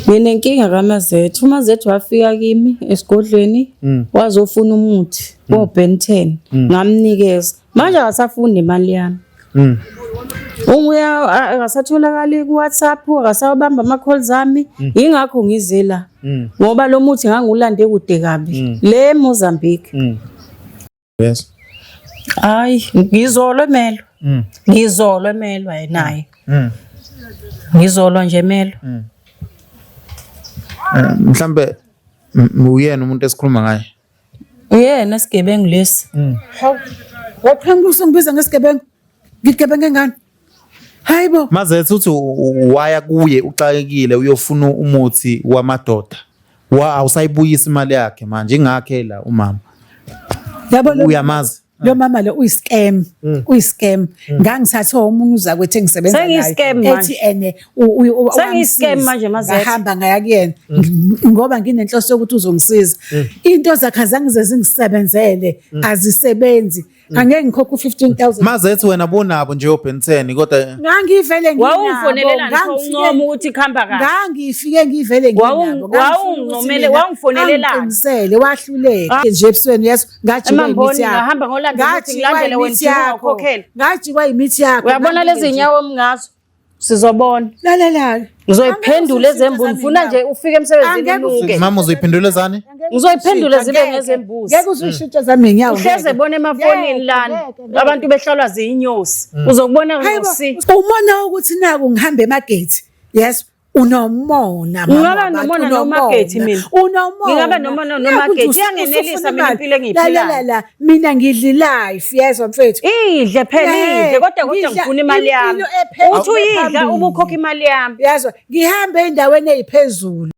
Nginenkinga kaMazethu. UMazethu wafika kimi esigodlweni wazofuna umuthi wo-Ben 10 ngamnikeza. Manje akasafuni nemali yami. Uya akasatholakali ku-WhatsApp, akasawabamba ama-calls ami. Yingakho ngize la. Ngoba lo muthi ngangiwulande kude kabi. Le eMozambique. Yes. Hayi, ngizolwa emelo. Ngizolwa emelo naye. Ngizolwa nje emelo. Mhlambe uyena umuntu esikhuluma ngaye. Uyena isigebengu lesi. Hawu. Waphenduka usungibiza ngesigebengu. Ngigebenga ngani? Hayibo. Mazethu uthi waya kuye uxakekile uyofuna umuthi wamadoda. Wa awusayibuyisa imali yakhe manje ingakhe la umama. Yabo lo Uyamazi. Lo mama lo uyi-scam, uyi-scam. Ngangithathwa omunye uzakwethu engisebenza naye. Sengiyi-scam manje. Ethi ene Sengiyi-scam wangisiza. manje, Mazethe. Ngahamba ngaya kuyena ngoba nginenhloso yokuthi uzongisiza. Into zakhe azange zize zingisebenzele, azisebenzi. Angeke ngikhokhe u-15,000. Mazethu wena bonabo nje oBen 10 kodwa Ngangivele nginabo. Wawungifonelelani pho Ngangifike- uncoma ukuthi kuhamba kahle? Ngangifike ngivele nginabo. Wawungincomele- wawungifonelelani? Angiqinisele wahluleka nje ebusweni yes ngajikwa Emamboni, imithi yakho. ngahamba ngolanda ukuthi Ngajikwa ngilandele wena imithi nje yakho. ungakhokhela. Ngajikwa imithi yakho. Uyabona lezi Ngangike nje. nyawo omingazo? Sizobona. Lalela. Ngizoyiphendula ezembuzi. Ngifuna nje ufike emsebenzini Angeke unuke. mama uzoyiphendula zani? Ngizoyiphendula zibe Angeke. ngezembuzi. Ngeke uzuyishintshe zami ngenyawo. Uhleze bona emafonini Ngeke, lana. ngeke, ngeke. Abantu behlalwa ziyinyosi. Uzokubona Hayibo, ngosi. umona ukuthi naku ngihamba emagethi. Yes. Unomona mama Ngingaba wabantu, nomona unomona. noMagethi mina. Unomona. Ngingaba nomona Naku nje noMagethi. Iyangenelisa usufuna mina imali. impilo engiyiphilalayo. La, la, la, mina ngidla life yezwa mfethu. Idle phela Eh, idle kodwa kodwa ngidla ngifuna imali yami. impilo ephezulu Uthi uyidla phambili. uma ukhokha imali yami. Yezwa ngihambe endaweni eziphezulu.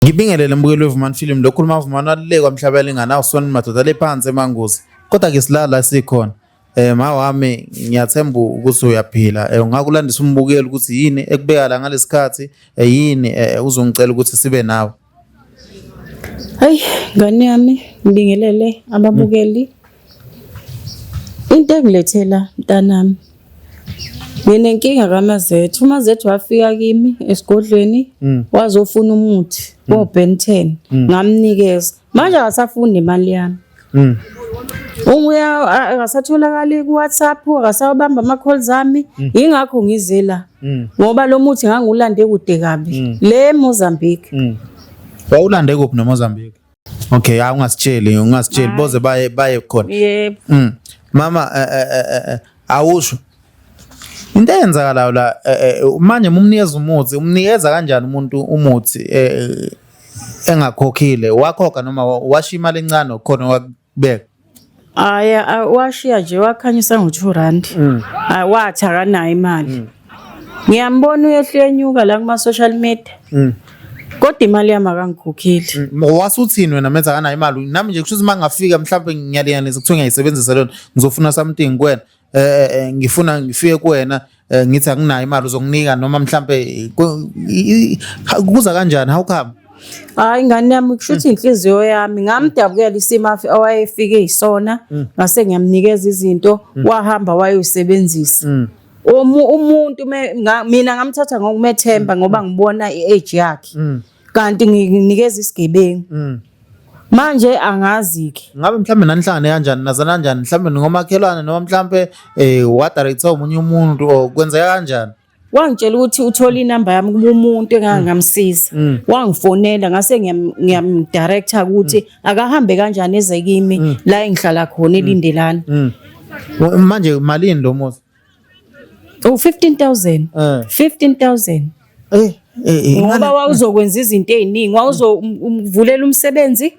Ngibingelele mbukeli weVumani Film lo khuluma Vumani walulekwa mhlaba elingana usona madoda le phansi emanguzi. Kodwa ke silala sikhona. Ma wami ngiyathemba ukuthi uyaphila. Ungakulandisa umbukeli ukuthi yini ekubeka la ngalesikhathi, yini uzongicela ukuthi sibe nawe. Hayi, ngane yami, ngibingelele ababukeli. Into engilethela mntanami. Nginenkinga kaMazethu. UMazethu wafika kimi esigodlweni wazofuna umuthi wo-Ben 10 ngamnikeza. Manje akasafuni nemali yami. Uya akasatholakali ku-WhatsApp, akasawabamba ama-calls ami. Yingakho ngize la. Ngoba lo muthi ngangiwulande kude kabi. Le eMozambique. Wawulande kuphi noMozambique? Okay, hayi ungasitsheli, ungasitsheli boze baye khona. Yebo. Mama awusho. Into eyenzakalayo la manje umnikeza umuthi, umnikeza kanjani umuntu umuthi engakhokhile? Wakhokha noma washiya imali encane khona wakubeka? Hhayi, washiya nje wakhanyisa ngo-2 rand. Hayi wathi akanayo imali. Ngiyambona uyehla uyenyuka la kuma-social media. Kodwa imali yami akangikhokheli. Wasuthini wena menza akanayo imali? Nami nje kusho ukuthi uma ngingafika mhlawumbe ngiyalinganisa kuthiwa ngiyayisebenzisa lona ngizofuna something kuwena. Ngifuna ngifike kuwena ngithi anginayo imali uzonginika noma mhlambe kuza kanjani, how come? Hayi ingane yami kusho ukuthi inhliziyo yami ngamdabukela isimo awayefike yisona ngase ngiyamnikeza izinto wahamba wayosebenzisa. Umuntu mina ngamthatha ngokumethemba ngoba ngibona i-age yakhe. Kanti nginikeza isigebengu. Manje angazi ke. Ngabe mhlambe nanihlangane kanjani, nazana kanjani, mhlambe ningomakhelwane noma mhlambe wadirectwa omunye umuntu or kwenzeka kanjani? Wangitshela ukuthi uthola inamba yami kumuntu engangamsiza. Wangifonela ngase ngiyamdirector ukuthi akahambe kanjani eze kimi la engihlala khona eLindelani. Manje malini lo muzi? Oh 15,000. 15,000. Ngoba wawuzokwenza izinto eziningi, wawuzomvulela umsebenzi,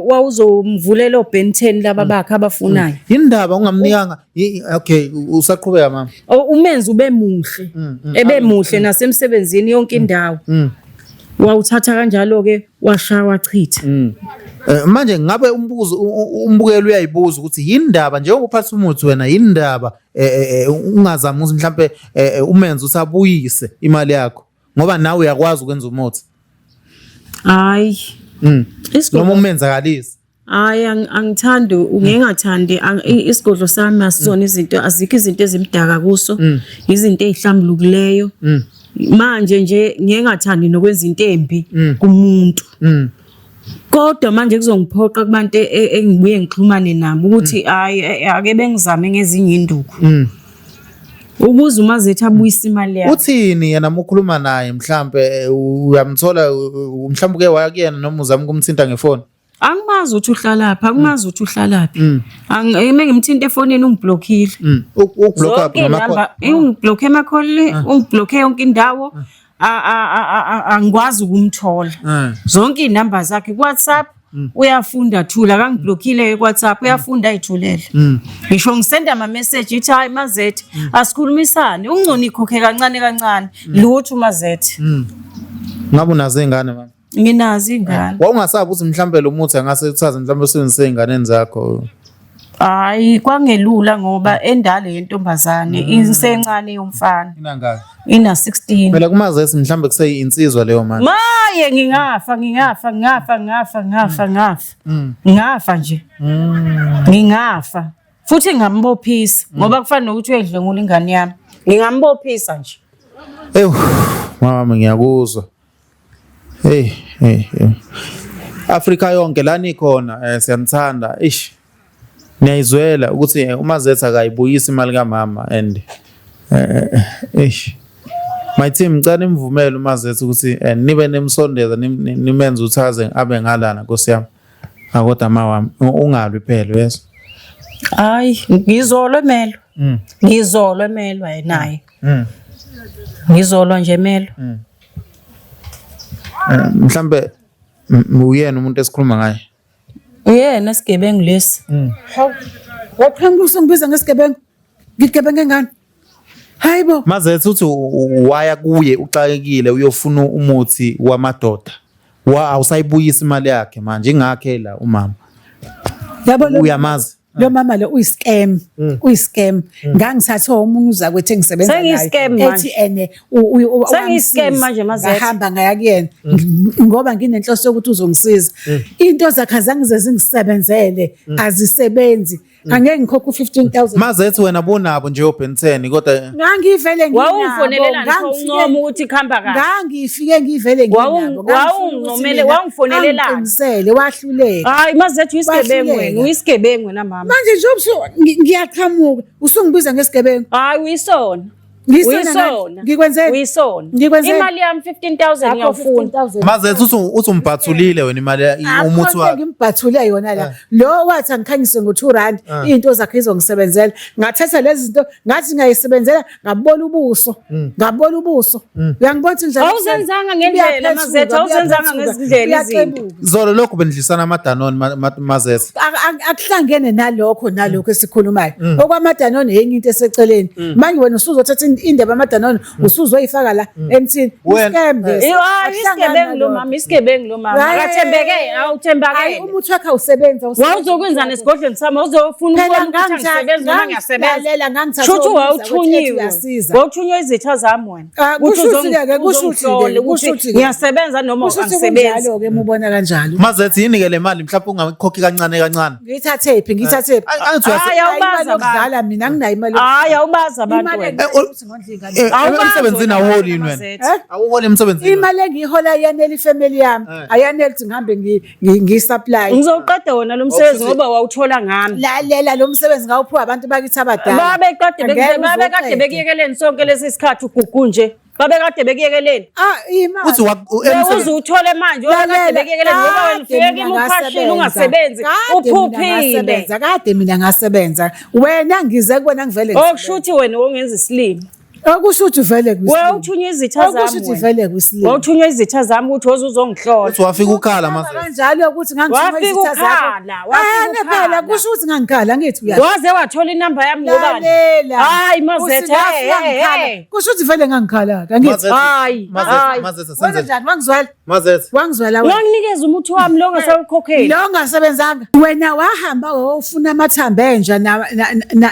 wawuzomvulela oBen 10 laba bakhe abafunayo. Yindaba ungamnikanga? Okay, usaqhubeka mama. Umenze ube muhle. Ebe muhle nasemsebenzini yonke indawo. Wawuthatha kanjalo ke washaya wachitha. Manje ngabe umbuzo umbukeli uyayibuza ukuthi yindaba njengoba uphatha umuthi wena, yindaba ungazami ukuthi mhlambe umenze usabuyise imali yakho ngoba nawe uyakwazi ukwenza umuthi. Hayi. Isigodlo Noma umenzakalise. Hayi angithandi ngingathandi isigodlo sami asizona izinto azikho izinto ezimdaka kuso izinto ezihlambulukileyo manje nje ngingathandi nokwenza into embi kumuntu kodwa manje kuzongiphoqa kubantu engibuye ngixhumane nabo ukuthi hayi ake bengizame ngezinye induku ukuze uMazethu abuyise imali yakhe. Uthini yena uma ukhuluma naye mhlampe uyamthola mhlampe uke waya kuyena noma uzama ukumthinta ngefoni? Angimazi ukuthi uhlalaphi, angimazi ukuthi uhlalaphi. Uma ngimthinta efonini ungiblockile. Ukublock up Zonke noma iy'namba, ungiblocke emakholi, ungiblocke yonke indawo. Angikwazi ukumthola. Zonke iy'namba zakhe ku-WhatsApp uyafunda thula, akangiblockile ku-WhatsApp, uyafunda ayithulele. Ngisho ngisenda ama-message ithi hayi Mazethe asikhulumisane, ungcono ikhokhe kancane kancane. Lutho uMazethe. Ngabe unazo iy'ngane mama? Nginazo iy'ngane. Wawungasabi ukuthi mhlampe lo muthi angase uthathe mhlampe usebenzise ey'nganeni zakho? Hayi kwangelula ngoba endala yentombazane isencane yomfana. Inangaki? Ina 16. Phela kuMazethe mhlambe kuseyinsizwa leyo manje. Maye ngingafa ngingafa ngingafa ngingafa ngingafa ngingafa. Ngingafa nje. Ngingafa. Futhi ngingambophisa ngoba kufana nokuthi uyayidlwengula ingane yami. Ngingambophisa nje. Ewu mama ngiyakuzwa. Hey hey hey. Afrika yonke la nikhona siyanithanda. Ish. Niyayizwela ukuthi uMazethe akayibuyisi imali kamama and eish. My team ngicela nimvumele uMazethe ukuthi nibe nimsondeza nimenze ukuthi aze abe ngalana Nkosi yami. Akodwa ma wami ungalwi phela uyezwa. Hayi ngizolwa emelo. Ngizolwa emelo naye. Ngizolwa nje emelo. Mhlambe uyena umuntu esikhuluma ngaye. Uyena isigebengu lesi. Hawu. Waqhamuka usungibiza ngesigebengu. Ngigebenga ngani? Hayibo. Mazethe uthi waya kuye uxakekile uyofuna umuthi wamadoda. Wa awusayibuyisa imali yakhe manje ingakhe la umama. Yabo lo Uyamazi. Lo mama lo uyi-scam, uyi-scam. Ngangithathwe omunye uzakwethu engisebenza naye. Sengiyi-scam Ethi manje. ene Sengiyi-scam wangisiza. manje, Mazethe. Ngahamba ngaya kuyena ngoba nginenhloso yokuthi uzongisiza. Into zakhe azange zize zingisebenzele, azisebenzi. Angeke ngikhokhe u-15,000. Mazethe wena bonabo nje oBen 10 kodwa Ngangivele nginabo. Wawungifonelelani pho uncoma ukuthi kuhamba kahle? Ngangifike ngivele nginabo. Wawungincomele, wawungifonelelani? Angiqinisele wahluleka. Hayi Mazethe uyisigebengu wena, Wahluleka. uyisigebengu wena mama. Manje nje ngiyaqhamuka usungibiza ngesigebengu. Hayi uyisona. Ngiyisona Uyisona. Ngikwenzeni? Uyisona. Ngikwenzeni? Imali yami 15,000 ngiyawufuna. 15,000. Mazethe uthi umbhathulile wena imali umuthi wakhe. Ngimbhathule yona la. Lo wathi angikhanyise ngo-2 rand into zakhe izongisebenzela. Ngathatha lezi zinto ngathi ngiyayisebenzela ngabona ubuso. Ngabona ubuso. Uyangibona ukuthi njalo. Awuzenzanga ngendlela, Mazethe, awuzenzanga ngezindlela izinto. Zolo lokhu benidlisana amadanoni Mazethe. Akuhlangene nalokho nalokho esikhulumayo. Okwamadanoni yenye into eseceleni. Manje wena usuzothatha indaba yamadanoni usuzoyifaka la emthini. Wena- Scam this. Hayi isigebengu lo mama, isigebengu lo mama. Hayi. Akathembeke, Hayi awuthembakele. umuthi wakhe awusebenzi awusebenzi. Wawuzokwenzani esigodlweni sami? Wawuzofuna Phela ukubona ukuthi angisebenzi noma ngiyasebenza. ngangilalela ngangithatha Shuthi omunye wawuthunyiwe. uyasiza. Wawuthunywe izitha zami wena. Ah, Ukuthi kusho ukuthi-ke, kusho uzongihlola ukuthi-ke, ukuthi kusho ukuthi-ke. ngiyasebenza noma Kusho ukuthi angisebenzi. kunjalo-ke uma ubona kanjalo. Mazethe yini ke le mali mhlawumbe ungakhokhi kancane kancane. Ngiyithathephi ngiyithathephi. Angithi uyase- Hayi, awubazi Imali yokudlala mina anginayo imali. Hayi awubazi abantu Imali wena. enginayo ukuthi ngondle iy'ngane. Awubazi Emsebenzini wena awuholi yini wena? Mazethe. Eh? Awuholi emsebenzini. Imali engiyihola ayanele ifamily yami. Ayanele ukuthi ngihambe ngiyi-supply. Ngizowuqeda wona lo msebenzi ngoba wawuthola ngami. Lalela lo msebenzi ngawuphiwa abantu bakithi abadala. Babekade Angeke babekade uze uqede. bekuyekeleni sonke lesi sikhathi ugugu nje. Babekade bekuyekeleni. Ah, imali. Uthi Uze uthole manje obekade Lalela, bekuyekeleni ngoba wena kade ufike mina kimi ukhashile ngasebenza. ungasebenzi Kade mina uphuphile. ngasebenza, Kade mina ngasebenza. Wena ngize kuwena ngivele. Okusho ukuthi wena wongenza isilima. Okusho ukuthi uvele kwisilima. Wawuthunywa izitha Okusho zami. ukuthi wena. vele kwisilima. Wawuthunywa izitha zami ukuthi woze uzongihlola. Uthi wafika ukhala Mazethe. Kanjalo ukuthi ngangithunywa Wafika izitha zakho. ukhala, wafika Ah, phela ukhala. kusho ukuthi ngangikhala ngithi uyazi. Waze wathola inamba yami ngobani? Lalela. Hayi Mazethe. Uthi ngafika hey, ngikhala. hey. Kusho ukuthi vele ngangikhala angithi. Mazethe, Hayi, Mazethe, hayi. Mazethe Wenze senze. njani wangizwela? Mazethe. Wangizwela wena. Wanginikeza umuthi wami lo ongasawukhokheli. Lo ongasebenzanga. Wena wahamba wawufuna amathambo enja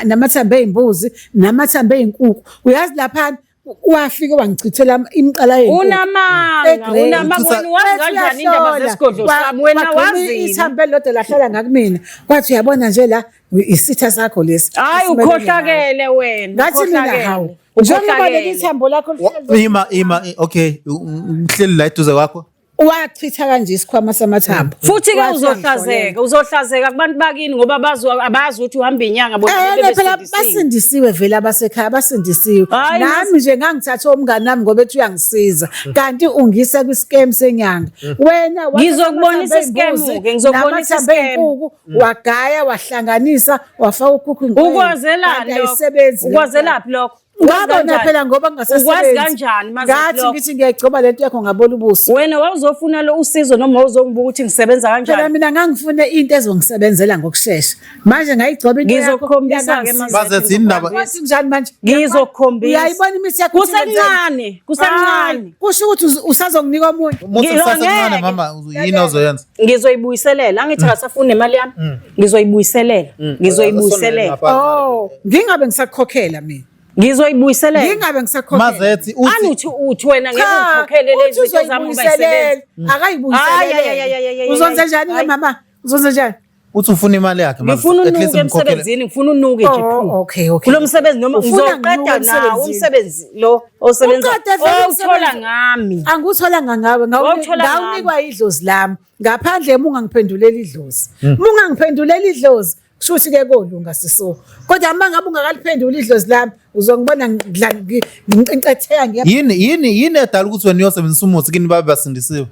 namathambo ey'mbuzi namathambo ey'nkukhu. Uyazi laphana Wafike wangichithela imiqala yenkukhu. Unamanga, Egrey. unamanga wena wazi kanjani indaba zesigodlo sami wena wazini? Ithambo elilodwa lahlala ngakumina. Kwathi uyabona nje la isitha sakho lesi. Hayi Esimelene nawe. ukhohlakele wena. Ngathi mina ukhohlakele. hawu. Njengoba Ukhohlakele. leli thambo lakho lihleli Ima okay, ngihleli la eduze kwakho. wachitha kanje isikhwama samathambo. Futhi ke Wathi uzohlazeka, uzohlazeka kubantu bakini ngoba bazi abazi ukuthi uhamba inyanga bona Eh bebe phela besindisiwe. basindisiwe vele abasekhaya basindisiwe. Hhayi, Nami nje ngangithatha umngani nami ngoba ethi uyangisiza kanti ungisa kwiscam senyanga. Wena wathatha Ngizokubonisa amathambo iscam embuzi, ke, ngizokubonisa namathambo iscam. ey'nkukhu, wagaya wahlanganisa wafaka ucooking oil. Ukwazelani Kanti lokho? ayisebenzi le nto. Ukwazelaphi lokho? Ukwazi Ngabona kanjani? phela ngoba ngingasasebenzi. Ukwazi kanjani maze Ngathi lokho? ngithi ngiyayigcoba lento yakho ngabona ubuso. Wena wawuzofuna lo usizo noma wawuzongibuka ukuthi ngisebenza Phela kanjani? mina ngangifuna into ezongisebenzela ngokushesha. Manje ngayigcoba into yakho. Ngizokukhombisa-ke yangangisiza. Mazethu, Mazethu, indaba- Wathi njani manje? Ngizokukhombisa. Uyayibona imithi yakho ukuthi Kusencane, kusencane. Hayi, Kusho ukuthi usazonginika omunye. Umuthi Ngilo- kusasemncane ngeke. mama, yini ozoyenza? Ngizoyibuyiselela, angithi akasafuni nemali yami. Ngizoyibuyiselela. Ngizoyibuyiselela. Oh, ngingabe ngisakukhokhela mina. Ngizoyibuyiselela. Ngingabe ngisakukhokhela. Mazethi uthi Anuthi uthi wena ngeke Cha, ungikhokhele uthi lezi zinto zami ngoba uzoyibuyiselela. ayisebenzi. Hayi, hayi, hayi, Akayibuyiselele. hayi, hayi, Uzonze njani ke hayi. mama? Uzonze njani? uthi ufuna imali yakhe Mazethu, Ngifuna at least unuke mkhokhele. emsebenzini, ngifuna unuke nje. Oh, phu. okay, okay. Kulo msebenzi noma Ufuna ngizoqeda nginuke nawo emsebenzini. umsebenzi lo osebenza. Uqede vele Owuthola umsebenzi. ngami. Angutholanga ngawe, Wawuthola ngami. ngawunikwa idlozi lami. Ngaphandle uma ungangiphendulela idlozi. Uma ungangiphendulela idlozi, kusho ukuthi ke kolunga siso. Kodwa uma ngabe ungakaliphenduli idlozi lami, uzongibona nginqincetheka ngiya. Yini edala ukuthi wena uyosebenzisa umuthi kini babe basindisiwe?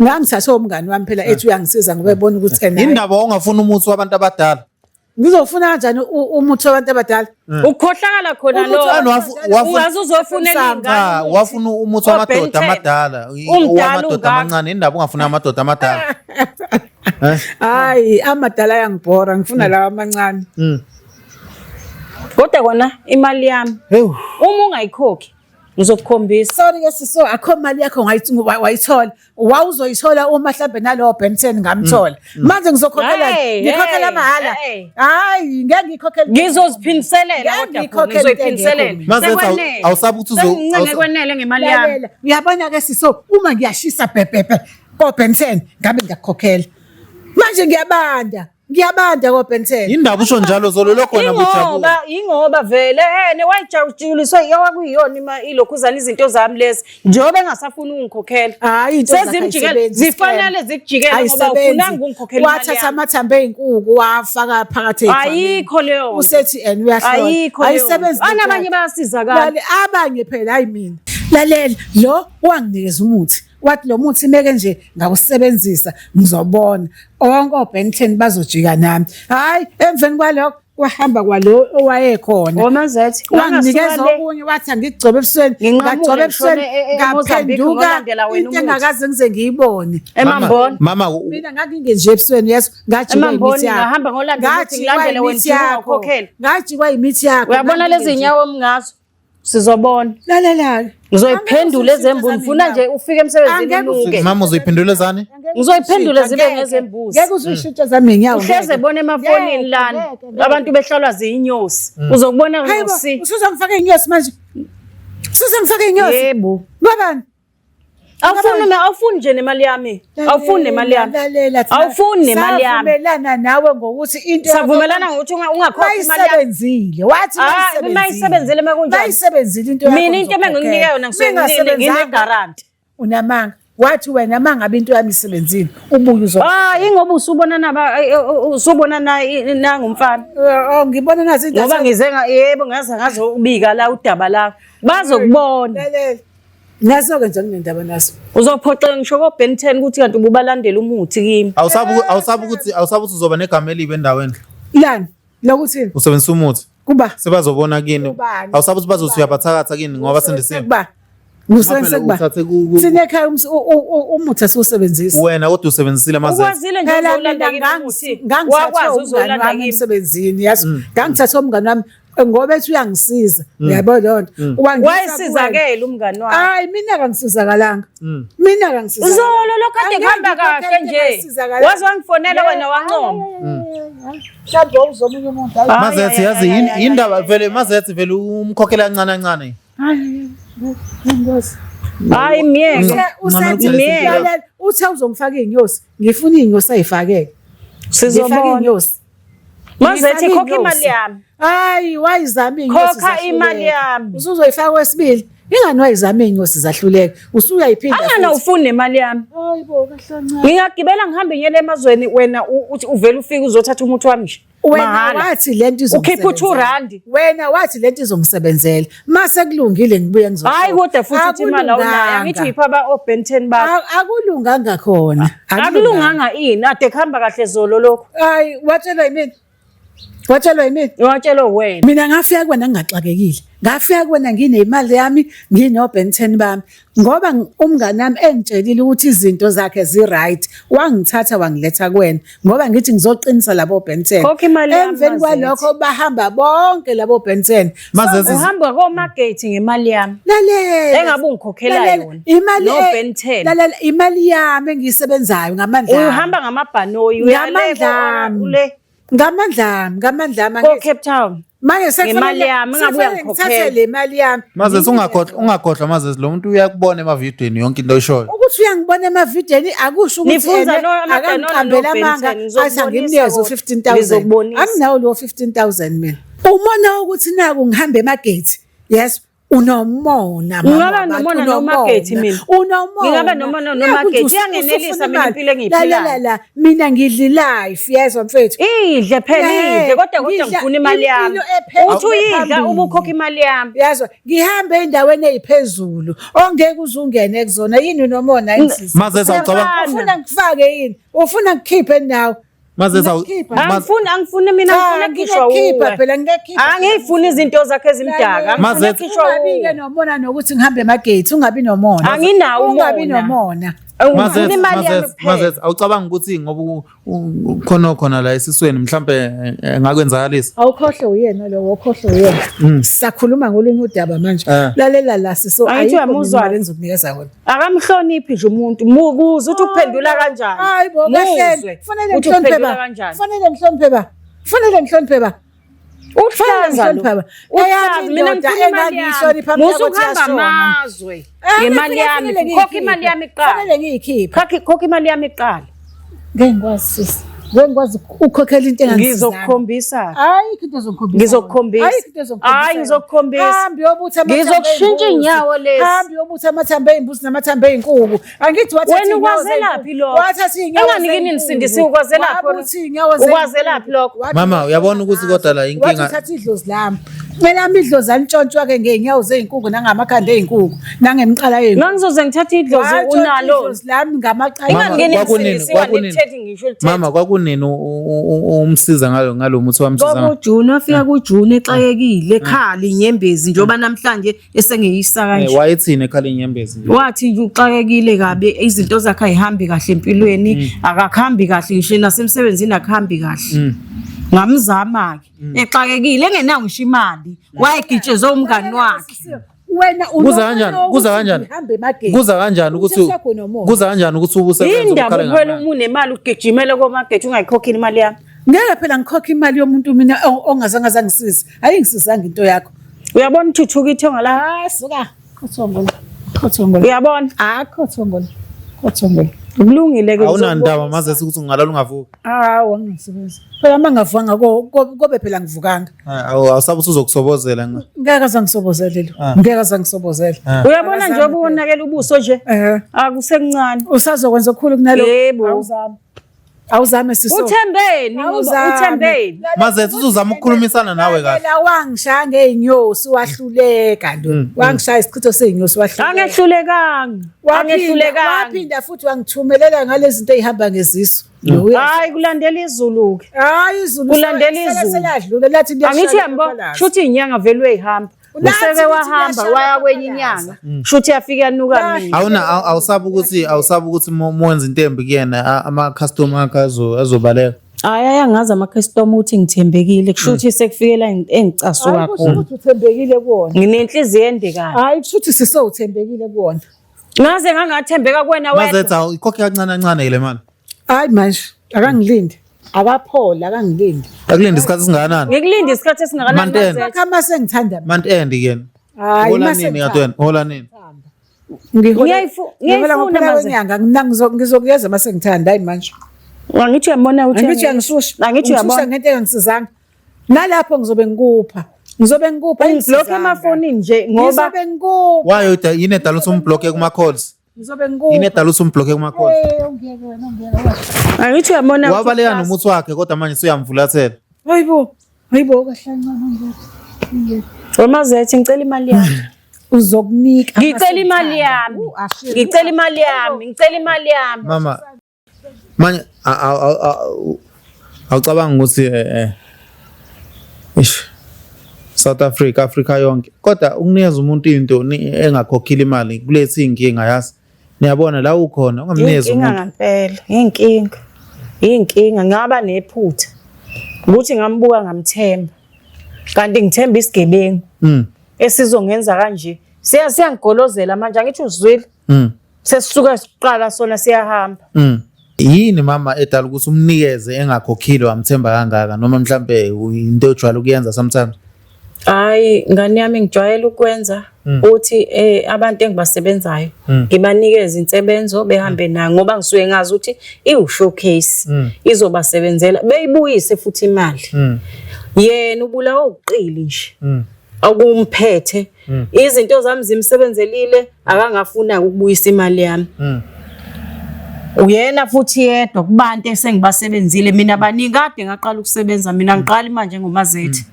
Ngangithathe umngani wami phela ethi uyangisiza ngoba ebona ukuthi ena. Indaba ongafuna umuthi wabantu abadala. Ngizofuna kanjani umuthi wabantu abadala? Ukukhohlakala khona Umuthi lo. Ani Ungaze uzofunela Cha, ingane. umuthi. wafuna umuthi wamadoda O-Ben 10. amadala, Umdala wamadoda ungaka. amancane, indaba ungafuna amadoda amadala. Eh? Hayi, amadala ayangibhora, ngifuna lawa amancane. Kodwa kona imali yami Hewu. uma ungayikhokhi ngizokukhombisa. Sorry ke siso, akho mali yakho wayithola. Wawuzoyithola uma mhlambe nalowo Ben 10 ngamthola. Manje ngizokhokhela, Hey, ngikhokhela hey, mahhala. hey. Hayi, ngeke ngikhokhele. Ngizoziphindiselela Ngeke kodwa khona ngikhokhele into engekho ngizoyiphindiselela. mina. Mazethu, Sekwanele. awusabi ukuthi Sengincenge kwenele ngemali yami. Lalela, uyabona ke siso, uma ngiyashisa bhebhebhe ko Ben 10 ngabe ngiyakukhokhela. Manje ngiyabanda, ngiyabanda ko Ben 10. Indaba usho njalo zolo lokho wena bujabula. Ingoba vele ene wayijabuliswa iyawakuyiyona ima ilokhuzana izinto zami lezi njengoba engasafuni ukungikhokhela. Hayi into zakhe Sezimjikele ayisebenzi, zifanele scam. zikujikele ngoba Ayisebenzi. ufunanga ukungikhokhela imali Wathatha yami. amathambo ey'nkukhu wafaka phakathi ey'khwameni. Ayikho leyo nto. Usethi and uyahlola. Ayikho leyo nto. Ayisebenzi Ana lento abanye yakhe. bayasizakala. Abanye phela hayi mina. Lalela lo wanginikeza umuthi. Wathi lo muthi meke nje ngawusebenzisa ngizobona. Onke o-Ben 10 bazojika nami. Hayi emveni kwalokho kwahamba kwalo owayekhona. Omazethi Wanginikeza okunye wathi angigcobe ebusweni, Nginqamule ngagcoba ebusweni, ngishone eMozambique ngaphenduka ngolandela wena into umuthi. engakaze ngize ngiyibone. Emamboni. Mama, Mina ngangingenje ebusweni yeso, ngajikwa Emamboni, imithi yakho. ngahamba ngolandela umuthi, Ngajikwa ngilandele wena imithi nje yakho. ungakhokheli. Ngajikwa imithi yakho. Uyabona lezi ngangingenje. nyawo omngazo sizobona. Lalela-ke. Ngizoyiphendula Angeke ezembuzi. Ngifuna nje ufike emsebenzini Angeke unuke. mama uzoyiphendula zani? Ngizoyiphendula zibe Angeke. ngezembuzi. Ngeke uzuyishintshe zami ngenyawo. Uhleze ngeke. bona emafonini Ngeke, lana. ngeke, ngeke. Abantu behlalwa zinyosi. Uzokubona Hayi bo, ngosi. usuzongifaka iy'nyosi manje. Usuzongifaka iy'nyosi. Yebo. Ngobani? Awufuni awufuni nje nemali yami. Awufuni nemali yami. Lalela thina Awufuni nemali yami. Savumelana nawe ngokuthi into yakho- Savumelana ngokuthi ungakhokhi imali yami. Mayisebenzile. Wathi Ah, mayisebenzile. mayisebenzile makunjani? Mayisebenzile into yakho. Mina into ebenginginika yona ngisuke Mingasebenzanga, ngine-guarantee. Unamanga. Wathi wena mangabe into yami isebenzile, ubuye uzo. Ah, ingoba usubona naba usubona na nangumfana. Oh, ngibona nazi into. Ngoba ngize yebo ngaze ngazobika la udaba la. Bazokubona. Lalela. Naso ke nje nginendaba naso. Uzophoxeka ngisho ko Ben 10 ukuthi kanti ububalandela umuthi kimi. Awusabi ukuthi uzoba negama elibi endaweni. Lani lokuthini? Usebenzisa umuthi. Kuba Sebazobona kini. Ubani? Awusabi ukuthi bazothi uyabathakatha kini ngoba sindisiwe. Kuba. Ngisebenzise Phela kuba. uthathe Thina ekhaya umuthi asiwusebenzisi. Wena kodwa usebenzisile amazethu. Ukwazile nje Phela uzolanda mina kimi umuthi. ngangithathe Wakwazi umngani uzolanda wami kimi. emsebenzini yazi. Ngangithathe umngani wami ngoba ethi uyangisiza. Uyabo leyo nto. Wangisa Wayesizakele umngani wakhe. Hayi mina akangisizakalanga. Mina akangisizakalanga. Zolo lokho kade Angeke kuhamba ngikhokhele kahle into nje. engasizakalanga. Waze wangifonela wena wancoma. Mhlawumbe wawuzomunye umuntu. Hayi. Mazethu yazi indaba vele mazethu vele umkhokhela kancane kancane. Hayi. Hayi myeke. Usethi Myeke. lalela, uthe uzongifaka iy'nyosi, ngifuna iy'nyosi ay'fakeke. Ngifake Sizobona. iy'nyosi. Mazethi Ngifake khokha imali iy'nyosi. yami. Hayi, wayizama iy'nyosi Khokha zahluleka. imali yami. Usuzoyifaka kwesibili. Ingani wayizama iy'nyosi zahluleka. Usuyayiphinda Angana futhi. ufuni nemali yami. Hayi bo, kahle kancane. Ngingagibela ngihambe ngiyele emazweni wena uthi uvele ufike uzothatha umuthi wami nje. Wena Mahhala. wathi lento Ukhipha u-two rand. Wena wathi lento izongisebenzela. Mase kulungile ngibuye ngizosho. Hayi kodwa futhi uthi imali awunayo. Angithi uyipha aba o-Ben 10 bakho. Akulunganga khona. Akulunganga ini? Ade kuhamba kahle zolo lokho. Hayi, watshelwa yimina. Watshelwa yimina. Watshelwa wena. Mina ngafika kuwena ngingaxakekile. Ngafika kuwena nginemali yami, ngino-Ben 10 bami. Ngoba umngani wami engitshelile ukuthi izinto zakhe zi-right, wangithatha wangiletha kuwena. Ngoba ngithi ngizoqinisa labo Ben 10. Khokha imali yami, Emveni kwalokho bahamba bonke labo Ben 10. Mazenze Uhamba koMargate ngemali yami. Lalela. Engabe ungikhokhela Lalela, yona. Imali No Ben 10. Lalela imali yami engiyisebenzayo ngamandla. ami. Uhamba ngamabhanoyi uyale Ngamandla ami. ule Ngamandla ami, ngamandla ami. ko angithi. Cape Town. Manje sekufanele Ngemali yami, engabe sekufanele uyangikhokhela. ngithathe le mali yami. Mazezi ungakhohlwa ungakhohlwa Mazezi lo muntu uyakubona emavidweni yonke into oyishoyo. Ukuthi uyangibona emavideni akusho ukuthi Nifunza ene amaDanone akangiqambeli no-Ben amanga 10, athi ngizokubonisa angimnikeze kodwa. u-15,000. Ngizokubonisa. Anginawo lowo 15,000 mina. Umona ukuthi naku ngihamba emagethi. Yes. Unomona mama Ngingaba wabantu, nomona noMagethi mina. Unomona. Ngingaba nomona Naku nje noMagethi. Iyangenelisa usufuna mina imali. impilo engiyiphilayo. La, la, la, la. Mina ngidla life yezwa mfethu. Idle phela Eh, idle kodwa kodwa ngidla ngifuna imali yami. impilo ephezulu Uthi uyidla phambili. uma ukhokha imali yami. Yazwa ngihambe endaweni eziphezulu ongeke uze ungene kuzona yini unomona yini sisi? Mazezi awucabanga Ufuna ngifake yini? Ufuna ngikhiphe nawe? Mazezi awu Ngikhipha. Maz- Angifuni angifuni mina ngifuna kukhishwa Ngikhipha uwe. phela ngikhipha. Angiyifuni izinto zakhe ezimdaka. Angifuni Mazet- kukhishwa Ungabi ke uwe. nomona nokuthi ngihambe emagethi ungabi nomona. Anginawo Ungabi umona. nomona. Ngifuna Mazezi imali yami Mazezi kuphela. Mazezi awucabanga ukuthi ngoba khona khona la esisweni mhlambe engakwenzakalisa. Awukhohle uyena lo, awukhohle uyena. Sisakhuluma ngolunye udaba manje. Lalela la siso Angithi ayikho mina uyamuzwa. imali engizokunikeza yona. Akamhloniphi nje umuntu. Mukuze uthi ukuphendula kanjani. Hayi bo kahle. Muzwe Kufanele uthi ngihloniphe ukuphendula ba. kanjani. Kufanele ngihloniphe ba. Kufanele ngihloniphe ba. Uhlaza lo. Kufanele ngihloniphe ba. Uhlaza Eyami mina indoda ngifuna imali engangiyihlonipha yami. mhla Musa kwathi ukuhamba yashona. amazwe Eh, ngemali kufanele yami. ngiyikhiphe. Khokha imali yami kuqala. Kufanele ngiyikhiphe. Khokha imali yami kuqala. Ngeke ngikwazi sisi. Ngeke ngikwazi ukukhokhela into engangisizanga. Ngizokukhombisa. Ayikho into ezongikhombisa. Ngizokukhombisa. Ayikho into ezongikhombisa. Hayi, ngizokukhombisa. Hambi uyobutha amathambo Ngizokushintsha ey'mbuzi. iy'nyawo lezi. Hambi uyobutha amathambo ey'mbuzi namathambo ey'nkuku. Angithi wathatha Wena iy'nyawo ukwazelaphi zey'nkuku. lokho? Wathatha iy'nyawo Engani kini zey'nkuku. nisindisiwe, ukwazelaphi wena? Wabutha iy'nyawo zey'nkuku. Ukwazelaphi lokho? Wathi Mama, uyabona ukuthi kodwa la inkinga- Wathi uthatha idlozi lami. Elami idlozi alitshontshwa-ke ngey'nyawo zey'nkuku nangamakhanda ey'nkuku nangemiqala yey'nkuku. Ngangizoze ngithathe idlozi Watshontsha unalo. idlozi lami ngamaqala. Mama, Ingani kini kwakunini- nisindisiwe kwakunini- anithethe ngisho elithethe. Mama kwakunini umsiza ngalo ngalo muthi wamsiza ngawo? KuJuni wafika kuJuni exakekile ekhala inyembezi njengoba namhlanje esengeyisa kanje. Wayethini ekhala inyembezi nje? Wathi nje uxakekile kabi izinto zakhe ayihambi kahle empilweni akakhambi kahle ngisho nasemsebenzini akuhambi kahle. Ngamzama-ke exakekile engenawo ngisho imali wayegitshezwe umngani wakhe. Wena Kuza kanjani? Kuza kanjani? Uhambe emageni. Kuza kanjani ukuthi Uthatha khona umoya. kuza kanjani ukuthi ubusebenza Yindaba ukhale uphela ngamali? uma unemali ugijimele komagethi ungayikhokheli imali yami. Ngeke phela ngikhokhe imali yomuntu mina ongazange azangisiza. Ayingisizanga into yakho. Uyabona uthuthuka ithonga la. Ah suka. Khothongo. Khothongo. Uyabona? Ah khothongo. Khothongo. Kulungile ke. Awunandaba mazesi ukuthi ungalala ungavuki. Hawu angisebenzi. Phela mangavukanga kobe phela ngivukanga. Awusabe usuzokusobozela nga. Ngeke azangisobozele lo. Ah. Ngeke azangisobozele. Uyabona njengoba uwonakele ubuso nje. Eh. Akusekuncane. Usazokwenza okukhulu kunalo. Yebo. Awuzame. Awuzame siso. Uthembeni ngoba Awuzame. uthembeni. Mazethu uzozama ukukhulumisana nawe kahle. Lalela wangishaya ngey'nyosi wahluleka lo. Wangishaya isichitho sey'nyosi wahluleka. Angehlulekanga. Waphinda Angehlulekanga. waphinda futhi wangithumelela ngalezi zinto ey'hamba ngezisu. Lo uya- Hayi kulandela izulu ke. Hayi izulu Kulandela sele- izulu. seladlula lathi Angithi uyambona shuthi inyanga vele uyihamba. Lathi Useke lithi wahamba liyashaya waya kwenye phakathi. inyanga. Shuthi yafika yanuka mina. Awuna awusabi ukuthi awusabi ukuthi mowenza into embi kuyena ama customer akhe azobaleka. Hayi ayangazi ama-customer ukuthi ngithembekile kusho ukuthi sekufikela engicasuka Hayi kusho khona. ukuthi uthembekile kuwona. Nginenhliziyo ende kabi. Hayi kusho ukuthi sisowuthembekile kuwona. Ngaze ngangathembeka kuwena wedwa. Mazethu ayikhokhe kancane kancane le mali. Hayi manje akangilindi. Akapholi akangilindi. Akulinde isikhathi esingakanani? Ngikulinde isikhathi esingakanani Mantene. Mazethu? Kama sengithanda mina. Month end kuyena. Hayi, Hola uma nini sengithanda. kade wena? Hola nini? Ngiyayifu- Ngihola ngiyayifuna ngokuphela maze. kwenyanga mina ngizokuyeza uma sengithanda hayi manje. Angithi uyabona ukuthi Angithi uyangisusha. Angithi Ungishusha uyabona. ngento engangisizanga. Nalapho ngizobe ngikupha. Ngizobe ngikupha. Ungiblock emafonini nje ngoba Ngizobe ngikupha. Why uda yini edala ukuthi umblock kuma calls? Ngizobe Yini ngikupha. edala ukuthi umblock kuma calls? Eh, ungiyeke wena ungiyeke wena. angithi uyabona ukuthi Wabaleka nomuthi wakhe kodwa manje usuyamfulathela. Hayibo. Hayibo kahle kancane ungiyeke. Ungiyeke. Wemazethe ngicela imali yami. Uzokunika. Ngicela imali yami. Ngicela imali yami. Ngicela imali yami. Mama manje awucabanga ukuthi ish South Africa Africa yonke kodwa ukunikeza umuntu into engakhokhile imali kuletha inkinga yazi niyabona la ukhona ungamnikeza Inkinga umuntu ngempela, inkinga. Inkinga ngaba nephutha. Ukuthi ngambuka ngamthemba. Kanti ngithemba isigebengu esizongenza kanje. Siya siyangigolozela manje angithi uzwile. Sesisuka siqala sona siyahamba. Yini mama edala ukuthi umnikeze engakhokhile wamthemba kangaka noma mhlambe into ojwayele ukuyenza sometimes? Hayi ngane yami ngijwayele ukwenza ukuthi abantu engibasebenzayo ngibanikeze insebenzo behambe nayo ngoba ngisuke ngazi ukuthi iwu showcase izobasebenzela beyibuyise futhi imali. Yena ubulawa uqili nje. Akumphethe izinto zami zimsebenzelile akangafuna ukubuyisa imali yami. Uyena futhi yedwa kubantu esengibasebenzile mina baningi kade ngaqala ukusebenza mina ngiqala manje ngomazethi.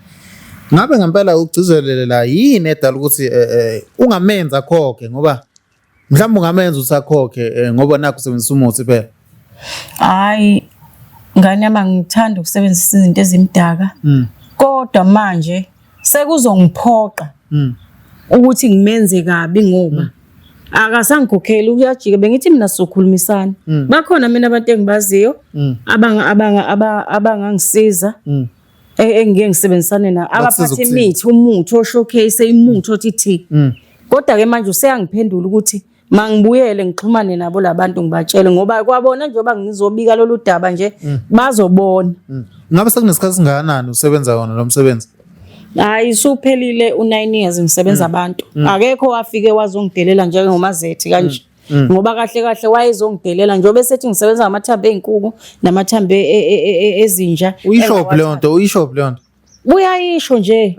Ngabe ngempela ugcizelele la yini edala ukuthi ungamenza akhokhe ngoba mhlawumbe ungamenza usakhokhe ngoba nakho usebenzisa umuthi phela. Hayi ngane yami angithandi ukusebenzisa izinto ezimdaka. Kodwa manje sekuzongiphoqa ukuthi ngimenze kabi ngoba akasangikhokheli uyajika bengithi mina sizokhulumisana. Bakhona mina abantu engibaziyo abanga abanga abangangisiza. Engike ngisebenzisane na Bakusiza abaphathe ukuthini? imithi umuthi oshowcase imuthi othi thi. Kodwa ke manje useyangiphendula ukuthi mangibuyele ngixhumane nabo labantu ngibatshele ngoba kwabona njengoba ngizobika lolu daba nje bazobona. Ngabe sekunesikhathi singakanani usebenza wona lo msebenzi? Hayi usuphelile u9 years ngisebenza abantu. Akekho wafike wazongidelela njengomazethi kanje. Ngoba kahle kahle wayezongidelela njengoba esethi ngisebenza ngamathambo ey'nkuku namathambo ezinja. Uyishophi leyo nto? Uyishophi leyo nto? Uyayisho nje.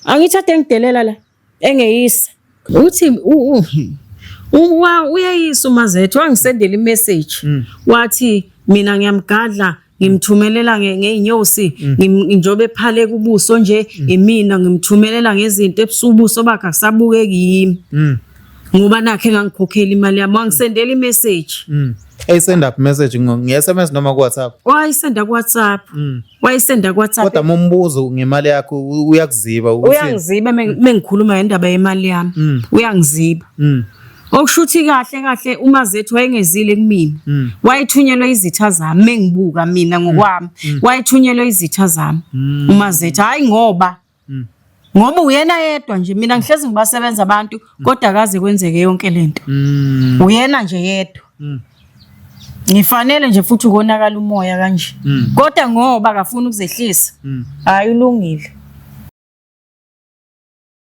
Angithi ade ngidelela la engeyisa. Uthi uyayisa uMazethu wangisendela imessage wathi mina ngiyamgadla ngimthumelela ngey'nyosi njengoba ephaleka ubuso nje imina ngimthumelela ngezinto ebusuku ubuso bakhe akusabukeki yimi ngoba nakhe engangikhokhela imali yami wangisendela imessage. Eyisend up message nge-SMS noma ku-WhatsApp? Wayisenda ku-WhatsApp. Wayisenda ku-WhatsApp. Kodwa uma umbuzo ngemali yakho uyakuziba ukuthi Uyangiziba mengikhuluma ngendaba yemali yami. Uyangiziba. Okusho ukuthi kahle kahle uMazethu wayengezile kumina. Wayethunyelwe izitha zami mengibuka mina ngokwami. Wayethunyelwe izitha zami uMazethu hayi ngoba ngoba uyena yedwa nje mina ngihlezi ngibasebenza abantu kodwa akaze kwenzeke yonke lento. Uyena nje yedwa. Ngifanele nje futhi ukonakala umoya kanje. Kodwa ngoba akafuni ukuzehlisa. Hayi ulungile.